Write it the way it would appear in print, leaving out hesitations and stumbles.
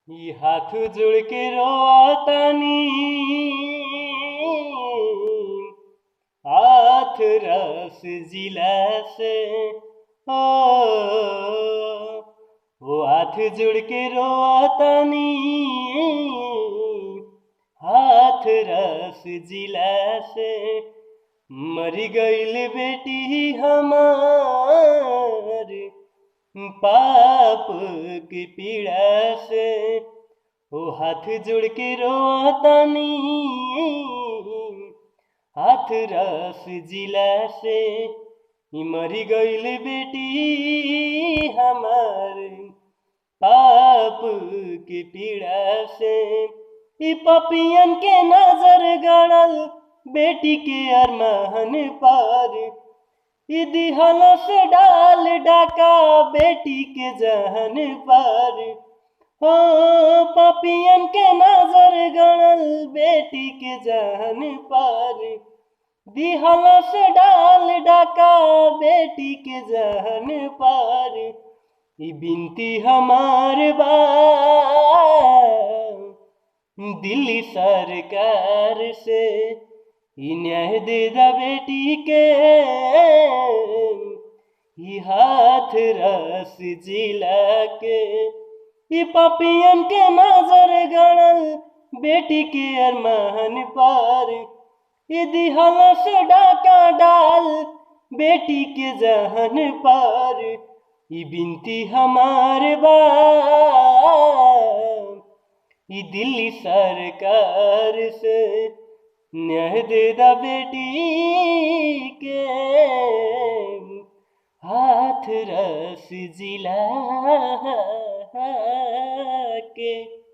ई हाथ जोड़ के रोतानी, हाथ रस जिला से, ओ वो हाथ जोड़ के रोतानी, हाथ रस जिला से। मरी गईल बेटी हमार पाप की पीड़ा से, ओ हाथ जोड़ के रोतानी, हाथ रस जिला से। मरी गईल बेटी हमार पाप की पीड़ा से। ई पपियन के नजर गड़ल बेटी के अरमान पर, ई दिहलस डाल डाका बेटी के जहन पर। हो पपियन के नजर गड़ल बेटी के जहन पर, दिहलस डाल डाका बेटी के जहन पर। ई बिनती हमार बा दिल्ली सरकार से, ई न्याय दे दा बेटी के, ई हाथ रस जिला के। ई पपियन के नजर गड़ल बेटी के अरमान पर, ई दिहलस डाका डाल बेटी के जहन पर। ई बिनती हमार बा ई दिल्ली सरकार से, न्याय दे दा बेटी के, हाथ रस जिला के।